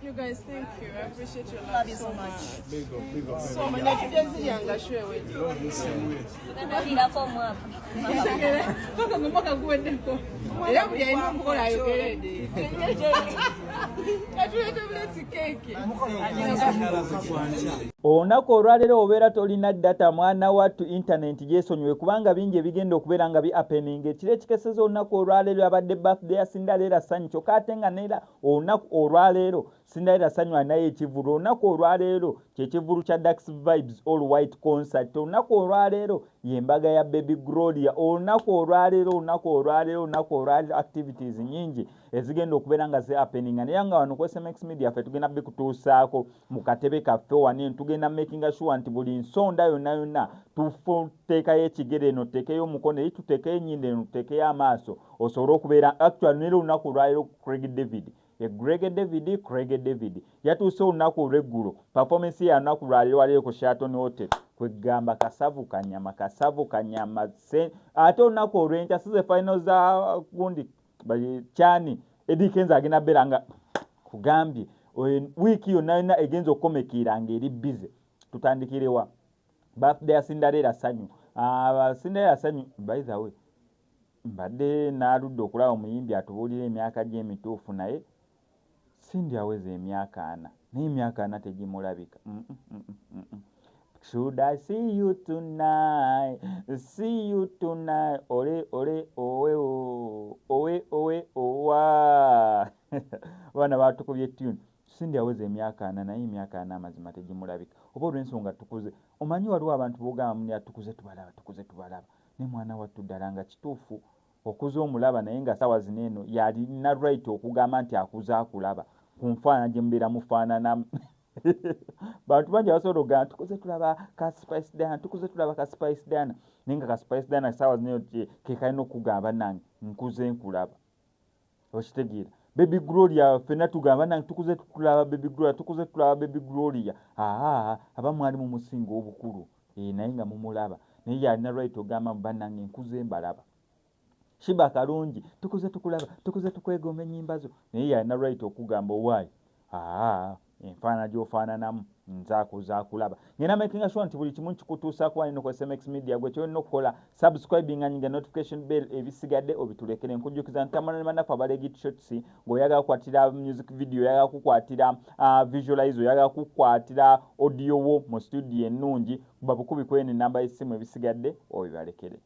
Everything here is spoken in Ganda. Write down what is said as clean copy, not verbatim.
You guys, thank you. I appreciate your love, Love you so so much. much. Big up, big up. So much. Nakijazirya shwewe. Tugendalirako omwaka. Paka mu mwaka guweddeko. Era buli alina omukola ayogere. Atuleeta buleesi keeki. Olunaku olwaleero obeera tolina data, mwana wattu, intaneti gyesonyiwe, kubanga bingi ebigenda okubeera nga bi happening. Ekiro ekikeseza olunaku olwaleero yabadde birthday ya Cinderella Sanyu, kyokka ate nga neera olunaku olwaleero Cinderella Sanyu alinayo ekivulu. Olunaku olwaleero kyekivulu kya Dax Vibes All White Concert. Olunaku olwaleero yembaga ya Baby Gloria. Olunaku olwaleero, olunaku olwaleero, olunaku olwaleero activities nyingi ezigenda okubeera nga zi happening, naye nga wano ku SMX Media ffe tugenda bikutuusaako mu katebe kaffe wano eno. Tugenda makinga sure nti buli nsonda yonna yonna tuteekayo ekigere eno, tuteekeyo omukono eri, tuteekeyo ennyindo eno, tuteekeyo amaaso, osobole okubeera actually. Nera olunaku olwaleero Craig David e Greg David, Craig David yatuuse olunaku olw'eggulo. Performance ye olunaku lwaleero waliyo ku Sheraton Hotel, kwegamba kasavu kanyama, kasavu kanyama. Ate olunaku olw'enkya size final za gundi kyani, Eddy Kenzo agenda beera nga kugambye wiiki yonna yonna egenza okukomekeera ng'eri busy. Tutandikirewa? Birthday ya Cinderella Sanyu. Cinderella Sanyu, by the way, mbadde naaludde okulaba omuyimbi atubuulira emyaka gye emituufu, naye Cindy aweza emyaka 40, naye emyaka 40 tegimulabika. Should I see you tonight? See you tonight. Ole ole owe owe owe owa. Abaana batukubye tune. Cindy aweza emyaka 40, naye emyaka 40 amazima tegimulabika. Oba olw'ensonga tukuze. Omanyi waliwo abantu b'ogamba muni tukuze tubalaba, tukuze tubalaba. Ne mwana wattu ddala nga kituufu okuze omulaba, naye nga ssaawa zino eno yalina right okugamba nti akuze akulaba ku nfaanana gye mubeera mufaananamu. Bantu bangi abasobola okugamba tukuze tulaba ka Spice Diana, tukuze tulaba ka Spice Diana, naye nga ka Spice Diana ssaawa zino ke kalina okugamba nange nkuze nkulaba. Okitegeera? Baby Gloria, ffenna tugamba nange tukuze tulaba Baby Gloria, tukuze tulaba Baby Gloria. Aa, abamu ali mumusinga obukulu, naye nga mumulaba, naye yalina right ogamba bannange nkuze mbalaba. Sheebah Kalungi, tukuze tukulaba, tukuze tukwegomba ennyimba zo, naye yalina right okugamba owaayi, aa, enfaanana gy'ofaananamu nze akuze akulaba. Ngenda makinga sure nti buli kimu nkikutuusaako wano ku SMX Media. Gwe kyolina okukola, subscribing, anyiga notification bell, ebisigadde obitulekere. Nkujjukiza ntambula ne bannaffe aba Legit Shots. Ng'oyagala kukwatira music video, oyagala kukwatira visualize, oyagala kukwatira audio wo mu studio ennungi, kuba bukubi kweno enamba y'essimu, ebisigadde obibalekere.